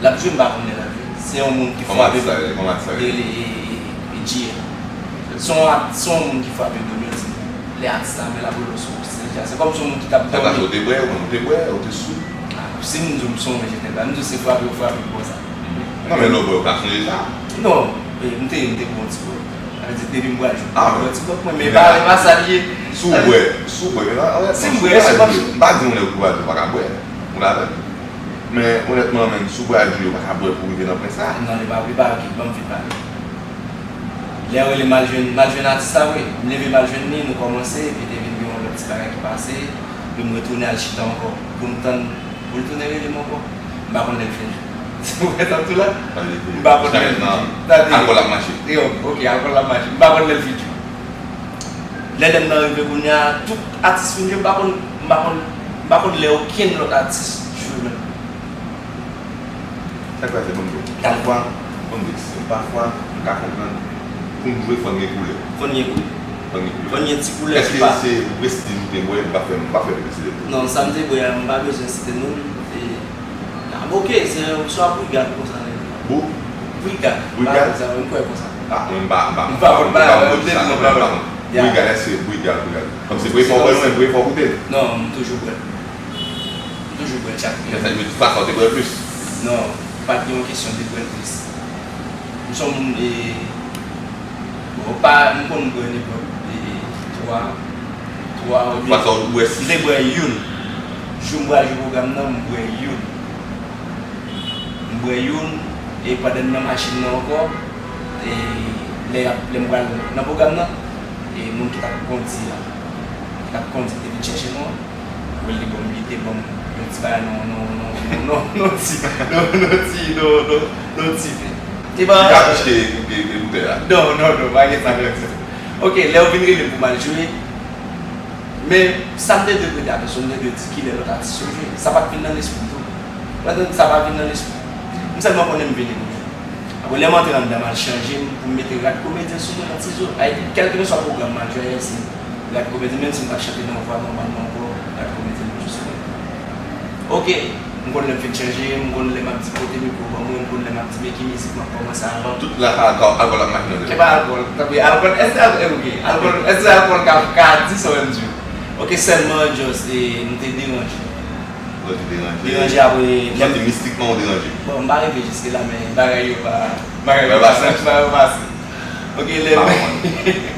L ap jwe, m pa konn lè l ap jwe. Se yon moun ki frape. Kòman atis la rele? Kòman atis la rele? Rele, e, e, e, G L. Se yon at-, se yon moun ki frape do m, yo di m, lè atis la, men l ap rele w sou stage la. Se kòmsi yon moun ki t ap dòmi. Sa ta fè w te bwè, ou te bwè, ou te sou? Ah, si m di w m sonje tèt la, m di w se frape yo frape m konsa. Non, men lè w bwè, ou ka sonje sa? Non, e, m te, m te bwè yon ti gwòg. Sa vle di, depi m pral jwe, m bwè yon ti gwòg mwen, men e pa, e pa sa l ye. Si w bwè, si w bwè, men, si m bwè, si m pa jwe, m pa di w lè ou pa jwe, ou pa ka bwè. Ou la avè m? Men, onètman, menm, si w pral jwe, ou pa ka bwè pou w rive nan pwen sa. Non, li pa, li pa, ok, ban m fin pale. Lè yo rele m al jwenn, m al jwenn atis la vre. M leve m al jwenn li, nou kòmanse, epi te vin gen yon lòt ti bagay ki pase, epi m retounen al chita ankò, pou m tann, pou l tounen rele m ankò. M pa konn lè l fin jwe. Ou wè sa m di w la? M pa konn lè l fin jwe. Tande. Alkòl ap mache. Yo, ok, alkòl ap mache. M pa konn lè l fin jwe. Lè, lè m nan rive kounye a, tout atis fin jwe, m pa konn, m pa konn, m pa konn lè okenn lòt atis jwe menm. Sa k pase, ban m di w. Pafwa, ban m di w, pafwa, m ka konprann, pou m jwe, fò n gen koulè. Fò n gen koulè. Fò n gen koulè. Fò n gen ti koulè ki pa. Èske se Westin ou te bwè, m pa fè, m pa fè piblisite pou ou? Non, sa m te bwè a, m pa bezwen site non l. E, ah, ok, se yon swa Brigad konsa, nèg. Bo? Brigad. Brigad? M pa konn sa, m kwè konsa. Ah, mwen, m pa, m pa, m pa konn, m pa konn di sa, non, mwen, m pa konn. Brigad, èske Brigad, Brigad? Kòm se premye fwa w bwè l, ou menm, premye fwa w goute l? Non, m toujou bwè l. M toujou bwè l chak wi. Lè sa, de tout fason, w te bwè l plis? Non, pa t gen yon kesyon de bwè l plis. M se yon moun, e, bon, pa, m konn bwè nenpòt, e, twa, twa oubyen. Fason w bwè sis. M te bwè youn. Jou m pral jwe pwogram nan, m bwè youn. M bwè youn, e pandan m nan machin nan ankò, e, lè y ap, lè m pral nan pwogram nan, e, moun ki t ap kondi a, ki t ap kondi te vin chèche nou an. Apre l te ban m, li te ban m yon ti bagay nan, nan, nan, nan, nan, nan ti, nan, nan, nan, nan ti vè. Li pa pi chè ke, ke, ke boutèy la. Non, non, non, pa gen sa menm ditou. Ok, lè yo vin rele m pou m al jwe, men sa m te dwe prete atansyon, m te dwe di kilè lòt atis yo jwe. Sa pa t vin nan lespri m tou. Ou konprann, sa pa vin nan lespri m. M sèlman konnen m vini pou jwe. Apre, lè m antre anndan, m al chanje m pou m mete rad komedyen sou mwen nan Tizo. Ayiti, kèlkeswa pwogram m al jwe, se rad komedyen, menm si m t ap chante nan yon vwa nòmalman ankò, rad komedyen m toujou sou mwen. Ok, m konn lè m fin chanje, m konn lè m ap di pote mikwo ban mwen, m konn lè m ap di men ki mizik m ap kòmanse avan. Tout la, alkòl, alkòl ap mache nan tèt ou. Se pa alkòl, tanpri, alkòl, èske alkòl, ok, alkòl, èske alkòl ka, ka di sa w vle m di w? Ok, sèlman, just, e, m te deranje. Ou santi w deranje? Deranje apre. Ou santi mistikman ou deranje? Bon, m pa rive jiske la, men bagay yo pa, bagay yo pa senp, bagay yo pa senp. Ok, lè m pa konprann.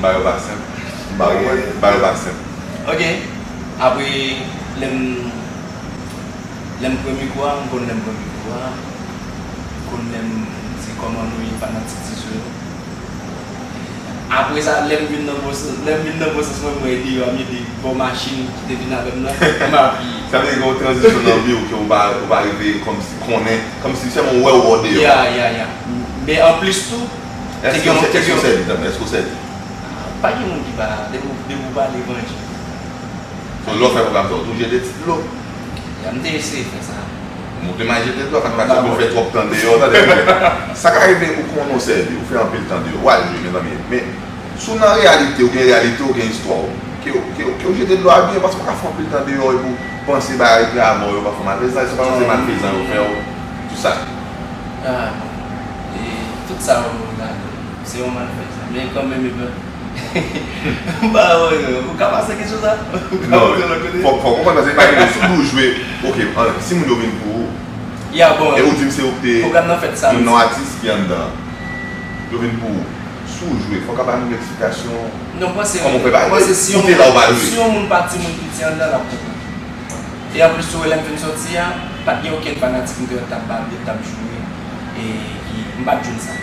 Bagay yo pa senp. M pa konprann. Bagay yo pa senp. Ok. Apre, lè m, lè m pran mikwo a, m konn lè m pran mikwo. Konn lè m di kòman nou ye fanatik Tizo yo. Apre sa, lè m vin nan bon sans, lè m vin nan bon sans mwen, m wè deyò a, m di, bò machin ki te vin avè m nan, m apiye. Sa vle di gen yon tranzisyon nan vi w ke w pa, ou pa rive kòmsi konnen, kòmsi sèlman w wè w bò deyò. Ya, ya, ya. Men anplis tou, te Èske gen w yon, sè-, te èske gen w yon sèvi tanpri? Èske w sèvi? Pa gen moun ki pa, depi w, depi w pale evanjil. So, lè w fè pwogram sa, w tou jete ti dlo? Ya, m te eseye fè sa. Ou te mal jete dlo, sa k pase, ou fè twòp tan deyò, tande byen. Sa ka rive, ou konnen w sèvi, ou fè anpil tan deyò, w al jwe, mezanmi. Men, si w nan reyalite, ou gen reyalite, ou gen istwa w, ke, ke, ke w jete dlo a byen, paske w ka fè anpil tan deyò epi w panse bagay ki avè w yo pa fè w malfezan, e se pa paske malfezan yo fè w, tout sa. Ah, bon. E tout sa yo ladan, se yon malfezan. Men kanmenm, e ben, M pa wè, ou ka pase kesyon sa? Ou ka Non, poze lòt kote? Fòk, fòk konprann, paske pa gen sou nou jwe. Ok, an, si moun yo vin pou ou, Ya, bon, e ou di m se ou ki te pwogram nan fèt samdi. Moun nan atis ki anndan. Yo vin pou ou. Si w jwe, fòk a ba nou eksplikasyon. Non, m panse, kòman w fè bagay? M panse si yon moun, si yon moun pa timoun piti anndan, l ap konprann. E anplis tou, lè m fin sòti a, pa t gen okenn fanatik m te wè k t ap ba m, t ap joure, e ki, m pa t jwenn sa.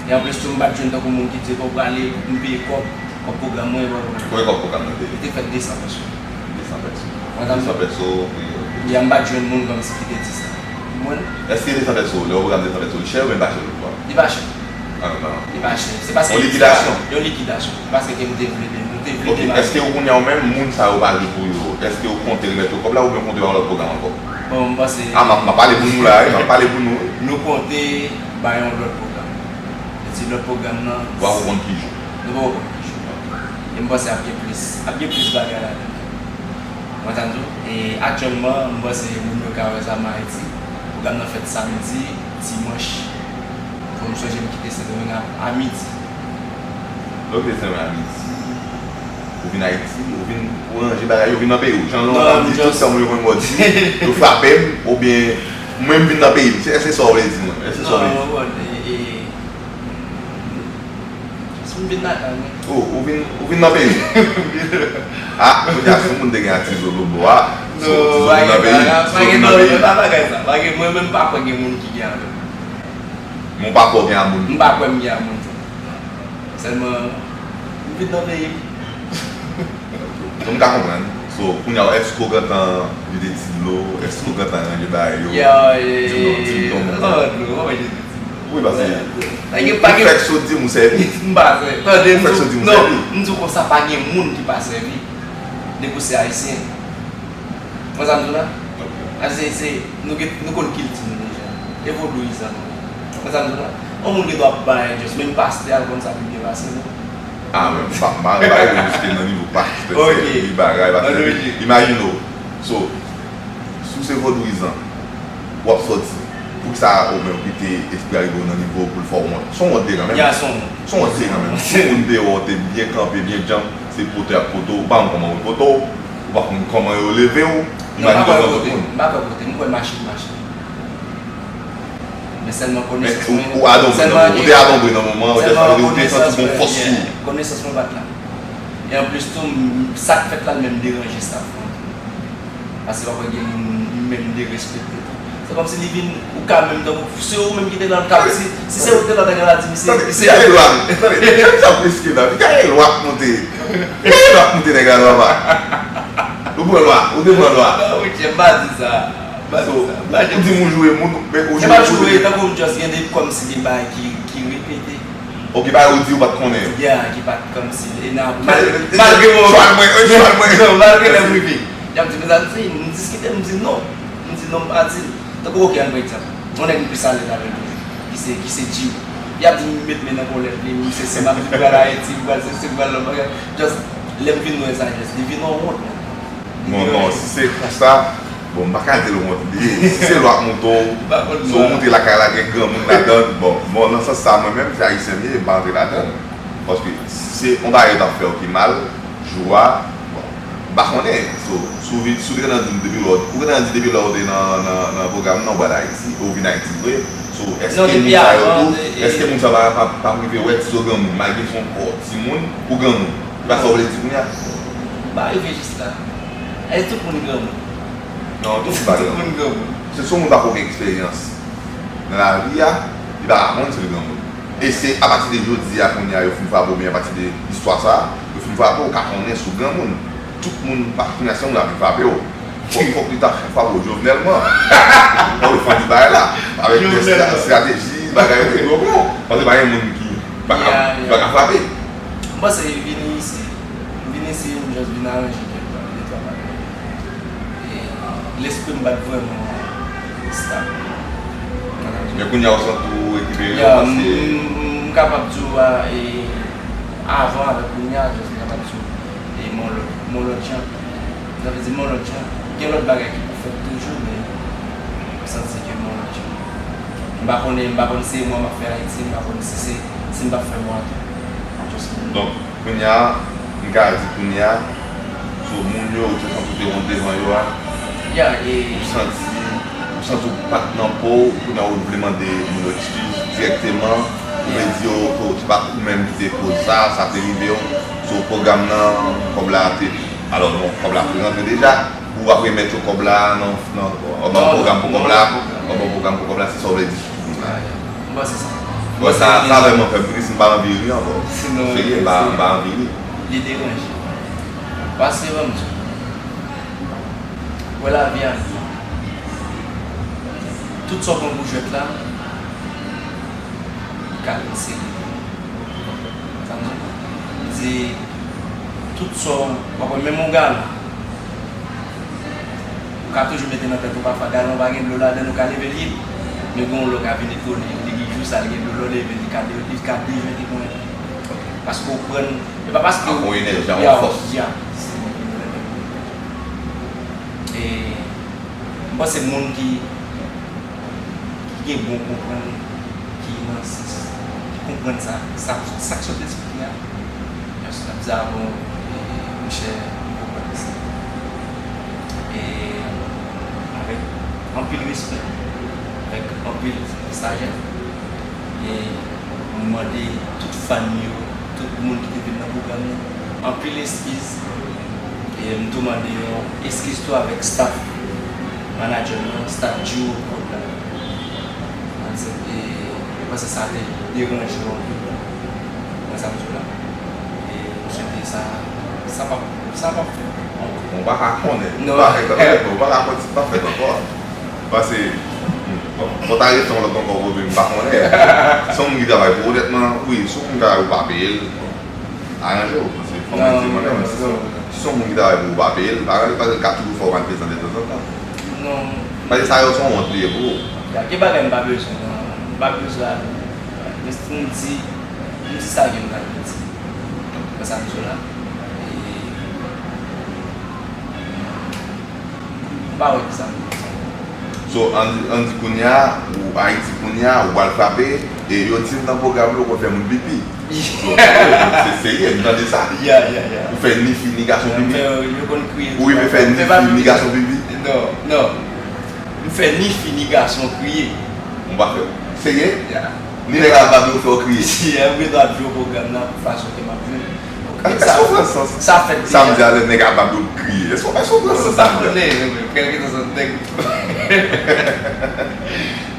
E anplis tou, m pa t jwenn tankou moun ki di, bon, prale, m peye kòb, kòb pwogram mwen, bon, bon. Konbyen kòb pwogram nan te ye? Li te fè de san pèso. De san pèso. Mwen, de san pèso, wi, ok. Ya, m pa t jwenn moun kòmsi ki te di sa. Mwen. Èske de san pèso, lè yon pwogram de san pèso, li chè oubyen li pa chè lòt fwa? Li pa chè. Ah, non. Li pa chè. Se paske yon likidasyon. Yon likidasyon. Paske ke m te vle, nou te vle demare. Ok, èske ou kounye a ou menm, moun sa yo pa jwe pou yo, èske ou konte remèt yo kòb la oubyen ou konte ba yon lòt pwogram ankò? Bon, m panse. Ah, m ap, m ap pale pou nou la, wi, m ap pale pou nou, wi. Nou konte ba yon lòt pwogram. E ti lòt pwogram nan. Ou pa konn ki jou. Nou pa konn ki jou. E m panse ap gen plis, ap gen plis bagay ladan. Mwen sa m di w, e aktyèlman, m panse moun yo ka wè sa m Ayiti. Pwogram nan fèt samdi, dimanch. Bon, m sonje m kite Sendomeng a, a midi. Lè w kite Sendomeng a midi, ou vin Ayiti, ou vin, ou ranje bagay yo, vin nan peyi w. Jan lontan m di, tout tan moun yo konn m di, yo frape m, oubyen mwen m vin nan peyi m. Se, èske sa w vle di mwen? Èske sa w vle di? Non, non, bon, e, e, si m vin lakay mwen. Oh, ou vin, ou vin nan peyi? Ah, kounye a, si yon moun te gen ak Tizo Lobo a, so, Tizo vin nan peyi, Tizo vin nan peyi. Non, pa gen bagay sa. Pa gen, mwen menm m pa kwè gen moun ki gen avè m. Men w pa kwè w gen a moun tou? M pa kwè m gen a moun tou. Sèlman, m vin nan peyi m. Ok. Donk, m ka konprann. So, kounye a, èske w gentan vide ti dlo? Èske w gentan ranje bagay yo? Yo, e, di m non, di m non, m pa ranje dlo, m pa ranje dlo. Wi, paske ou fèk sot di m ou sèvi. M pa sèvi. Tande, ou fèk sot di m ou sèvi. Non, m di w konsa, pa gen moun ki pa sèvi. Depi w se ayisyen. Mwen sa m di w la? Ok. A, se, se, nou gen, nou konn kilti nou deja. E vodouyizan nou ye. Mwen sa m di w la? Yon moun gen dwa ap bay just, menm pastè a l konn sa pi byen pase nou. Ah, men m pa, m pa, m pa rive jiske nan nivo pastè, ok, sèvi bagay, pastè. Imajine w. So, si w se vodouyizan, w ap sòti. Poukisa ou menm kite espri a rive w nan nivo pou l fè w wont? Se yon wont li ye kanmenm. Ya, se yon wont. Se yon wont li ye kanmenm. Si yon moun deyò te byen kanpe, byen djanm, se pote y ap pote w, ou pa konn kòman yo pote w, ou pa konn kòman yo leve w, imajine w nan tout moun. M pa kwè kote, m kwè machin, machin. Men sèlman konesans mwen, ou, ou adanbre nan moman, ou te adanbre nan moman, ou te santi w gon fòs sou ou. Konesans mwen pa t la. E anplis tou, m, sa k fèt la, l menm deranje staf mwen tou. Paske w ap wè gen moun, moun menm derespekte tou. Se kòmsi li vin, ou ka menm tankou, se ou menm ki te nan l, k ap di, si se ou ki te nan l, ta gen la di, misye, misye. Tande, ki lwa, tande, tande sa mesye la, ki lwa k monte, ki lwa k monte nèg la, papa. Ou pran lwa, ou te pran lwa. Non, Richie, m pa di sa. M pa di sa. M pa di sa. Ou di moun joure moun, men ou joure moun. Se pa joure, tankou m just gen de, kòmsi de bagay ki, ki repete. Ok, bagay ou di ou pa t konnen yo. Yeah, ki pa t kòmsi, e nan, malgre, malgre mwen, chwal mwen, chwal mwen. Non, malgre lè m rive, y ap di, mezanmi, m diskite, m di non. M di non, m pa di l. Tankou, ok, ann pran egzanp. Yon nèg m plis alèz avè l toujou, ki se, ki se Jimmy. Y ap di m met men nan kolèt li, m se si m ap di m pral Ayiti, m pral sesi, m pral lòt bagay. Just, lè m vin wè sa, just, li vin yon wont, man. Bon, non, si se konsa, bon, m pa ka di l wont li ye. Si se lwa k monte w, so w monte lakay la, gen granmoun ladan l, bon, bon, nan sans sa, mwen menm, se ayisyen m ye, m pa rantre ladan l. Paske si se yon bagay yo t ap fè w ki mal, jou a, bon, m pa konnen. So, si w vin, si w te gentan di m depi lè w, ou gentan di depi lè w te nan, nan, nan pwogram nan, ou pral Ayiti, ou vin Ayiti vre. So, èske moun sa yo tou, èske moun sa yo pa, pa, pa rive wè Tizo granmoun, malgre se yon kò timoun, ou granmoun? Se pa sa w vle di kounye a? M pa rive jis la. E tout moun granmoun. Non, tout moun pa granmoun. Tout moun granmoun. Se si yon moun pa ko gen eksperyans nan lavi a, li pa ka konn si l granmoun. E se apati de jodi a kounye a yo fin frape w, oubyen apati de istwa sa a, yo fin frape w, ou ka konnen si w granmoun. Tout moun pa kounye a se yon moun ap vin frape w. Fòk, fòk li ta frape w Jovenèlman. Fòk li fè yon ti bagay la. Avèk de estrateji, bagay yo te gwo gwo. Paske pa gen moun ki pa ka, ki pa ka frape. M panse vini isi, m vin isi, m just vin aranje kèk bagay, de twa bagay. E lespri m pa t vrèman stab. Men kounye a ou santi w rekipere, yeah, paske m, m, m kapab di w, a, e, avan avèk kounye a, just m kapab di w, e m yon lòt, m yon lòt jan. Sa vle di m yon lòt jan. Gen lòt bagay ki pou fèt toujou, men m santi ke m yon lòt jan. M pa konnen, m pa konn si se mwen m ap fè Ayiti, m pa konn si se, si m p ap fè mwa tou. Just m Donk, kounye a, m ka di kounye a, so, moun yo, ou te santi w te wont devan yo a, yeah, e ou santi, ou santi w pa t nan po w, kounye a ou vle mande moun yo eskiz dirèkteman, ou vle di yo ke se pa ou menm ki te koz sa, sa te rive w, so, pwogram nan, kòb la te, alò, non, kòb la te rantre deja, ou ap remèt yo kòb la nan, nan, w ap ba w pwogram pou kòb la, w ap ba w pwogram pou kòb la, se sa w vle di. M panse sa. Bon, sa, sa vrèman fè m tris, m pa anvi ri ankò. Serye, m pa, m pa anvi ri. Li deranje. Paske, ban m di w, wè lavi a, tout sa w pran pou jwèt la, li ka vin serye. Sa m di w, m di, tout sa w, w ap wè menm yon galon, ou ka toujou mete nan tèt ou, pafwa galon pa gen dlo ladan l, ou ka leve l vit. Men gen yon lè w ka vin etone, li gen jou sa, li gen dlo, lè w leve l, li ka de-, li ka dejwete kon yon. Paske w pran, e pa paske. Ak yon enèji, ak yon fòs. Ya, se yon enèji. E m panse moun ki, ki gen bon konprann, ki nan sans, ki konprann sa, sa, sa k sot lespri a, Yes, n ap di a bon, e, monchè, m konprann sa. E avèk anpil respè, avèk anpil sajès, e m mande tout fan yo, tout moun ki te vin nan pwogram nan, anpil eskiz. E m tou mande yon eskiz tou avèk staff, manadjè m nan, staff G O Prod la. Mwen se te, mwen se sa te deranje w anpil. Mwen sa m di w la. E m swete sa, sa p ap, sa p ap fèt ankò. Bon, ou pa ka konnen. Non. Ou pa ka konnen, ou pa ka konnen si l p ap fèt ankò. Paske, bon, fò ta rete yon lòt ankò, pou m pa konnen. Se yon moun ki travay pou, onètman, wi, se yon moun ki travay pou pa peye l. Aranje w, paske fò mwen di mwen menm, si se yon, si se yon moun ki travay pou ou pa peye l, pa aranje l, paske l ka toujou fè w malfezan detanzantan. Non. Paske sa yo se yon wont li ye pou ou. Ya, gen bagay m pa bezwen, non. M pa bezwen ale. Men si m di, m di sa ke m ta vle di. Mwen sa m di w la. E, m pa wè kisa m di. So, ann di, ann di kounye a, ou Ayiti kounye a, ou pral frape, e yo di m nan pwogram yo, ou konn fè moun pipi. So, se serye, m tande sa. Ya, ya, ya. Ou fè ni fi, ni gason pipi. Yo konn kriye. Ou rive fè ni fi, ni gason pipi. Non, non. M fè ni fi, ni gason kriye. M pa fè. Serye? Ya. Ni nèg ak bab yo fè w kriye. Si, m gen dwa jwe pwogram nan pou fason ke m ap jwe. Èske w pran sans? Sa fèt deja. Sa m di a, lè nèg ak bab yo kriye. Èske w, èske w pran sans sa m di a? Sa konnen, wi, kèlkeswa sòt nèg.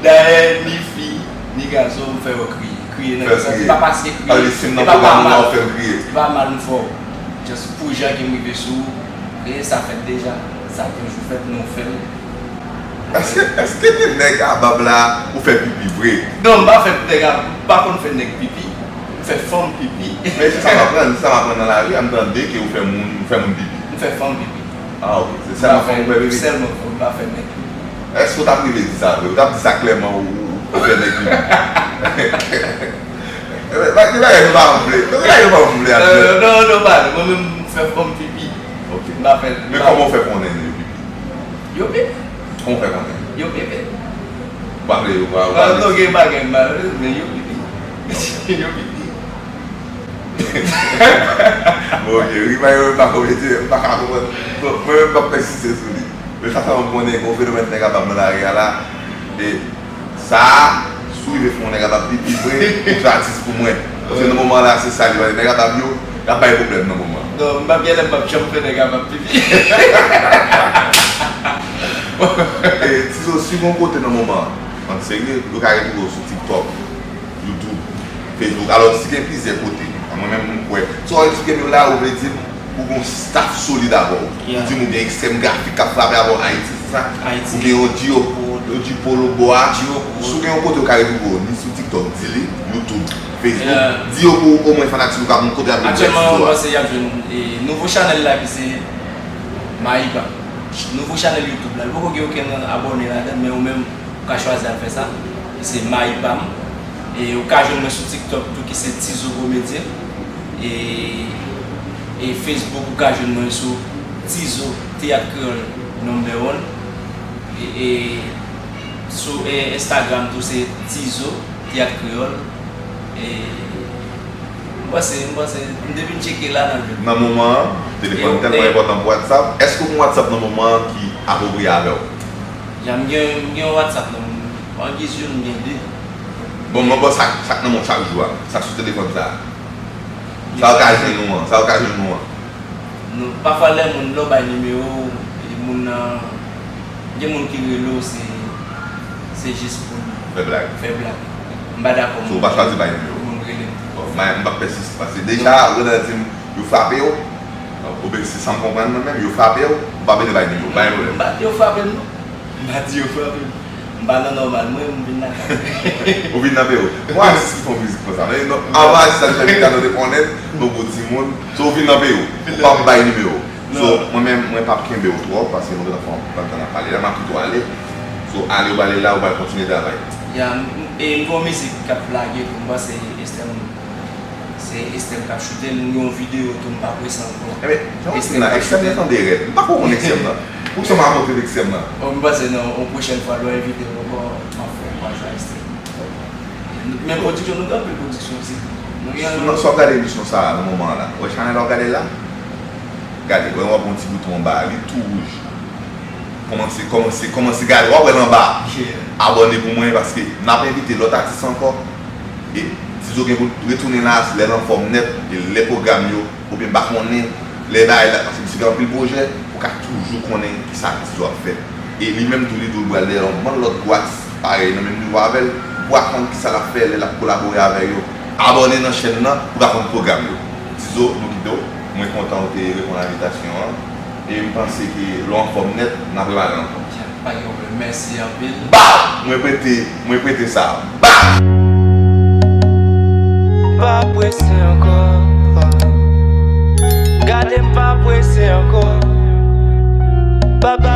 Dayè, ni fi, ni gason, m fè yo kriye. Kriye nan sans, se pa paske kriye, se pa pa mal. Fè yo kriye. Se pa mal m fè w. Just pou jan ke m rive sou ou, e sa fèt deja. Sa toujou fèt, men w fè l. Èske, èske gen nèg a bab la ou fè pipi vre? Non, m pa fè nèg a, m pa konn fè nèg pipi. M fè fanm pipi. Men se sa m aprann, se sa m aprann nan lari a, m tande ke ou fè moun, ou fè moun pipi. M fè fanm pipi. Ah, ok. Se sèlman fanm ou fè pipi? Sèlman fanm, m pa fè nèg pipi. Èske w t ap rive di sa vre? Ou t ap di sa klèman ou, ou, ou fè nèg pipi? Ebyen, pa, ki bagay nou pa vle? Ki bagay nou pa vle ap fè? Non, non, non, pa, mwen menm, m fè fanm pipi. Ok. M pa fè, m pa. Men kòman w fè konnen yo pipi? Yo pipi. Kòman w fè konnen? Yo pipi. Ou pa vle, ou pa, ou pa vle. Non, gen bagay m pa vle, men yo pipi. Yo pipi. Bon, ok, ri pa yo pa komedi, m pa ka konprann. Bon, mwen menm m p ap pèsiste sou li. Men sa fè m konnen gen yon fenomèn nèg a bab nan lari a la. E sa a, si w rive fè yon nèg a bab pipi vre, ou se atis pou mwen. Paske nan moman la, se sa li, nèg a bab yo, y ap bay pwoblèm nan moman. Non, m p ap, genlè m p ap janm fè nèg a bab pipi. E, ti zo, si Si gon kote nan moman an, an serye, yo ka retwouve w sou TikTok, YouTube, Facebook. Alò, si gen plizyè kote, an mwen menm, m kwè. Si w ap eksplike m yo la, ou vle di m, ou gon staff solid avè w. Ou di m ou gen Ekstrèm Grafik k ap frape avè w Ayiti, se sa? Ou gen Oji Polo bò a. Si w gen yon kote ou ka retwouve w, ni sou TikTok, di li, YouTube, Facebook, di yo pou omwen fanatik ou ka gon kote ap vin wè Tizo a. Aktyèlman, mwen panse y ap jwenn, e, nouvo chanèl la ki se Mayiba. Nouvo chanèl YouTube la. Li poko gen okenn abòne ladan l, men ou menm, ou ka chwazi al fè sa. Se Mayi pa m. E ou ka jwenn mwen sou TikTok tou ki se Tizo Komedyen. E, e Facebook ou ka jwenn mwen sou Tizo Teyat Kreyòl number one. E, e sou e, Instagram tou se Tizo Teyat Kreyòl. E m panse, m panse, m depi m tcheke la nan jwenn. Nan moman an, telefòn tèlman enpòtan pou WhatsApp. Èske ou gen WhatsApp nan moman an ki apwopriye avè w? Ya, m gen, m gen yon WhatsApp nan men m. An giz youn, m gen de. Bon, mwen bon, sa, sa k nan men w chak jou a, sa k sou telefòn sa a. Sa w ka jwenn ou an, sa w ka jwenn ou an. Nou, pafwa lè moun, lè w bay nimewo w, e moun nan, gen moun ki rele w, se, se jis pou l fè blag. Fè blag. M pa dakò. So, ou pa chwazi bay nimewo. Moun rele m. Bon, m pa, m p ap pèsiste, paske deja, Renan di m, yo frape w. Oubyen se sa m konprann mwen menm, yo frape w, ou pa bezwen bay nimewo, pa gen pwoblèm. M pa di yo frape m, non. M pa di yo frape m. M pa nan nòmal, mwen, m vin nan kay. Ou vin nan peyi w. Bon, atis ki fè yon mizik konsa. Men non, anvan atis la, nou fè mitan, nou te konnen, nou gwo timoun. So, ou vin nan peyi w. Ou p ap bay nimewo. So, mwen menm, mwen p ap kenbe w twòp, paske nou gentan fè yon pil tan n ap pale la, m ap kite w ale. So, ale ou ale la, ou pral kontinye travay. Ya, m, e m gen yon mizik k ap lage tou, m panse Esther m Se Esther k ap choute l, m gen yon videyo tou, m pa prese ankò. Ebyen, jan w di la, Esther m tande rèd. M pa ko konn Esther nan. Poukisa w pa montre m Esther nan? Oh, m panse nan yon pwochèn fwa, lè w envite m ankò, m ap fè yon paj a Esther. Men pwodiksyon, nou gen anpil pwodiksyon isit. Nou gen. Si w ap gade emisyon sa a nan moman an la, w wè chanèl w ap gade la? Gade, w wè w ap gen yon ti bouton anba a, li tou wouj. Kòmanse, kòmanse, kòmanse gade, w ap wè l anba. Abòne pou mwen, paske n ap envite lòt atis ankò. E Tizo gen pou retounen la, lè l anfòm nèt, e lè pwogram yo, oubyen m pa konnen, lè bagay la, paske misye gen anpil pwojè, ou ka toujou konnen kisa Tizo ap fè. E li menm tou, li di w l pral dèyè yon bann lòt gwo atis parèy nan menm nivo avè l, pou w ka konn kisa l ap fè lè l ap kolabore avè yo. Abòne nan chèn nan pou w ka konn pwogram yo. Tizo, nou kite w. Mwen kontan ou te reponn a envitasyon an. E m panse ke lè w anfòm nèt, n ap repale ankò. Pa gen pwoblèm. Mèsi anpil. Ba! Mwen prete, mwen prete sa. Ba! Pa prese ankò. Gade m pa prese ankò. Papa